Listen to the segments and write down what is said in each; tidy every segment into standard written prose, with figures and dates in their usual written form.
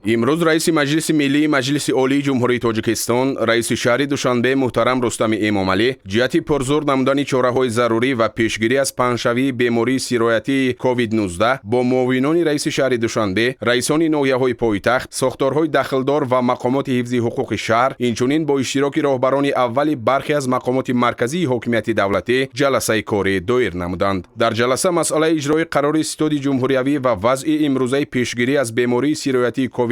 Имрӯз раиси Маҷлиси Миллии Маҷлиси Олии Ҷумҳурии Тоҷикистон, раиси шаҳри Душанбе муҳтарам Рустами Эмомалӣ ҷиҳати пурзур намудани чораҳои зарурӣ ва пешгирӣ аз паҳншавии бемории сироятии COVID-19 бо муовинони раиси шаҳри Душанбе, раисони ноҳияҳои пойтахт, сохторҳои дахлдор ва мақомоти ҳифзи ҳуқуқи шаҳр, инчунин бо иштироки роҳбарони аввали бархе аз мақомоти марказии ҳокимияти давлатӣ ҷаласаи корӣ доир намуданд. Дар ҷаласа масъалаи иҷрои қарори Ситоди ҷумҳуриявӣ ва вазъи имрӯзаи пешгирӣ аз бемории сироятии COVID-19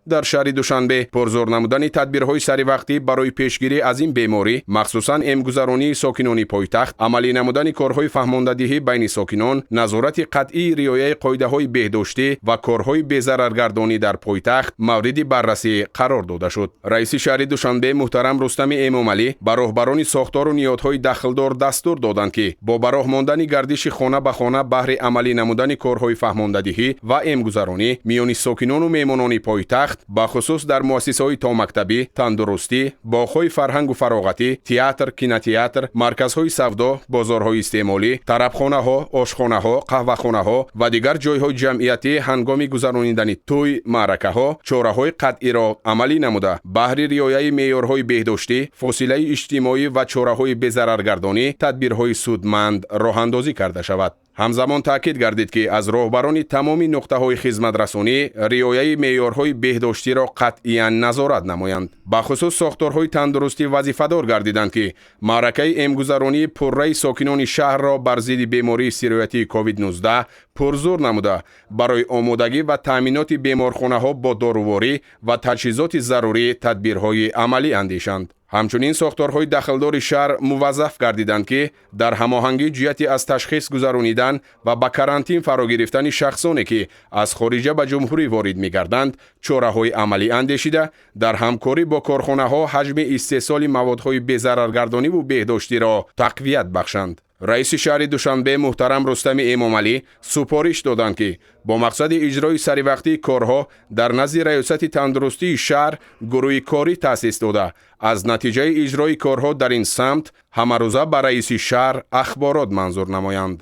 дар шаҳри Душанбе, пурзур намудани тадбирҳои саривақтӣ барои пешгирӣ аз ин беморӣ, махсусан эмгузаронии сокинони пойтахт, амалӣ намудани корҳои фаҳмондадиҳӣ байни сокинон, назорати қатъии риояи қоидаҳои беҳдоштӣ ва корҳои безараргардонӣ дар пойтахт мавриди баррасӣ қарор дода шуд. Раиси шаҳри Душанбе муҳтарам Рустами Эмомалӣ ба роҳбарони сохтору ниҳодҳои дахлдор дастур доданд, ки бо ба роҳ мондани гардиши хона ба хона баҳри амалӣ намудани корҳои фаҳмондадиҳӣ ва эмгузаронӣ миёни сокинону меҳмонони пойтахт, бахусус дар муассисаҳои томактабӣ, тандурустӣ, боғҳои фарҳангу фароғатӣ, театр, кинотеатр, марказҳои савдо, бозорҳои истеъмолӣ, тарабхонаҳо, ошхонаҳо, қаҳвахонаҳо ва дигар ҷойҳои ҷамъиятӣ ҳангоми гузаронидани тӯй, маъракаҳо чораҳои қатъиро амалӣ намуда, баҳри риояи меъёрҳои беҳдоштӣ, фосилаи иҷтимоӣ ва чораҳои безараргардонӣ тадбирҳои судманд роҳандозӣ карда шавад. Ҳамзамон таъкид гардид, ки аз роҳбарони тамоми нуқтаҳои хизматрасонӣ риояи меъёрҳои беҳдоштиро қатъиян назорат намоянд. Бахусус сохторҳои тандурустӣ вазифадор гардиданд, ки маъракаи эмгузаронии пурраи сокинони шаҳрро бар зидди бемории сироятии COVID-19 пурзур намуда, барои омодагӣ ва таъминоти беморхонаҳо бо доруворӣ ва таҷҳизоти зарурӣ тадбирҳои амалӣ андешанд. Ҳамчунин сохторҳои дахлдори шаҳр муваззаф гардиданд, ки дар ҳамоҳангӣ ҷиҳати аз ташхис гузаронидан ва ба карантин фаро гирифтани шахсоне, ки аз хориҷа ба ҷумҳурӣ ворид мегарданд, чораҳои амалӣ андешида, дар ҳамкорӣ бо корхонаҳо ҳаҷми истеҳсоли маводҳои безараргардониву беҳдоштиро тақвият бахшанд. Раиси шаҳри Душанбе муҳтарам Рустами Эмомалӣ супориш доданд, ки бо мақсади иҷрои саривақтии корҳо дар назди Раёсати тандурустии шаҳр гурӯҳи корӣ таъсис дода, аз натиҷаи иҷрои корҳо дар ин самт ҳамарӯза ба раиси шаҳр ахборот манзур намоянд.